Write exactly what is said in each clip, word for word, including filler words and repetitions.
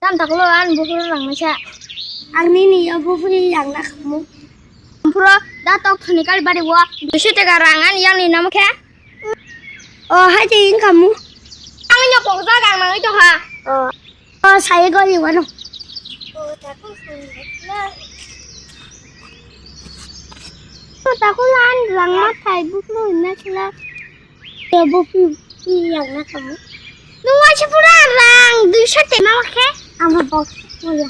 Tam taklo an buphuru rang masa. Ang nini yo buphuru yang na khamu. Buphuru da tok thani kal bari wo. Duiso teka rang an yang ni namo khe. O hai te ing khamu. Ang nyo pokjak ang nangwi tongkha. O. O sai gori wano. O taklo an rang ma thai buphuru na khela. Tebo pi, pi yang na kamu. Nung waisa pura rang duiso te ma khe. Ama box pura.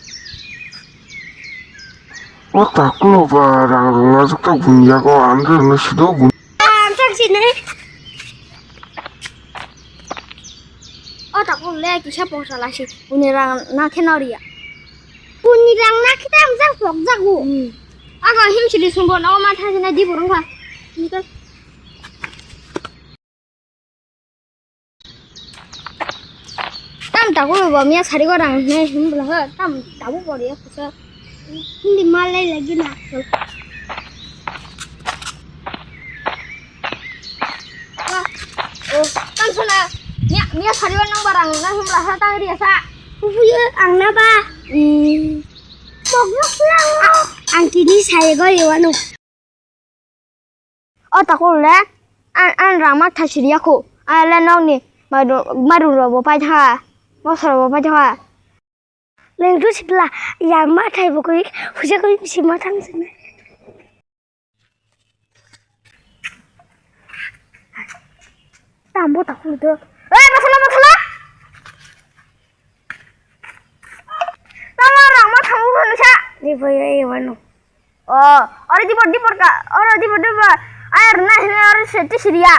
O taklo ba rang rung na jukta bunya ko andre no sido bun. Ang tak sini. O taklo le kisa poksa lasi. Buni rang na khe no riya. Buni rang na khe tam jang pok jago. Hmm. Aga him sili sumbo no ma thajina di burung kha. Tam takolo bo miya sari gorang hinai himbla ho tam tabu pori ya kusa. Hindi malai lagi na. Oh, tam sana miya miya sari gorang barang na himbla ha tang ri asa. Kubuyo ang na ba. Hmm. Pokno lang. Ang kini sai gori wano. O takol le, an, an rang ma thasiri yakho. An le nokni maru, maru robo pai tha, mosoro bo pai tha. Lengtu sibla, yang ma thai bo koi, huja koi sima thang sini. Tambo takol do. Eh, masala, masala. Tamo rang ma thango phano sa. Di boyo e wano. Oh, oro dibor, dibor ka, oro dibor, dibor. Ay, oro na hini oro seti siriya.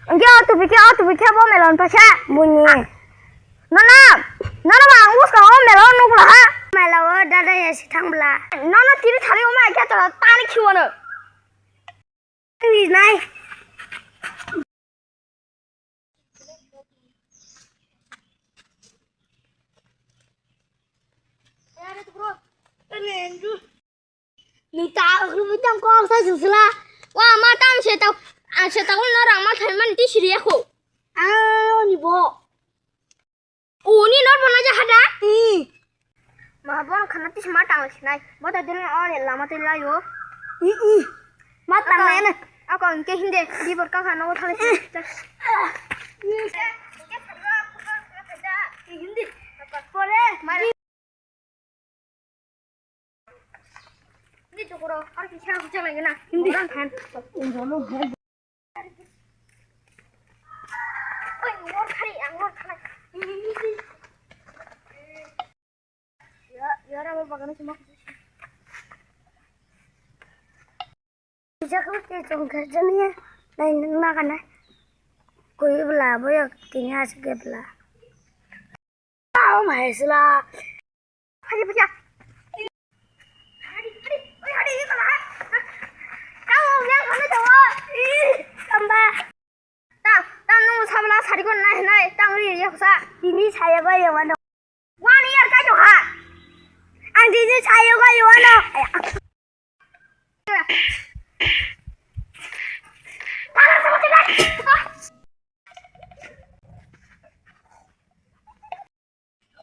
Engke o tupi ke, o tupi ke bo melon pasa. Bunyi. Nono, nono ba ang uska o melon nukla ha. Mela o dada ya si thang bla. Nono tiri thari o ma ke to tani khiwano. Ni nai. Nung ta rumi tam kok sai sung sila. Wa ma tam se ta, a se ta no rang ma thai man ti siri ko. A ni bo. Uni nor bona ja hada. Hmm. Ma bon khana tis ma tang sinai. Bo ta dil o lama te layo. Hmm, hmm. Ma tang na na. Ako engke hinde di bor ka khana o thang. Hindi. Pore mari. Ni to koro, ar kisa kisa lagi na. Hindi. Orang kan. Oi, ngor khari, angor khari. Ya, ya, rama bagana cuma. Bisa kau ke congkar jani ya. Nai nang na kana. Koi bela boya tini asik bela. Tao mai sila. Haji pisa. Hari, hari, oi, hari, ini kalah. Tao yang mana jawa? Ih, tambah. Tang, tang nung sabla sari kon nai nai, tang ri ya sa. Ini saya ba ya wano. One year ka jo ha. Ang ini saya ba ya wano.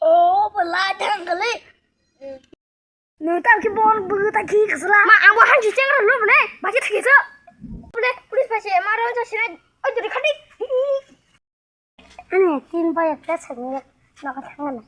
Oh, belai thang kali. Nung tam ki bon bu ta ki kasla. Ma, ang bo han ji cheng ro lo ne. Ba ji thik so. Pule, police pa se ma ro cha sina. Oi, duri khadi. Ani tin ba ya ta chang ne. Na ka thang na.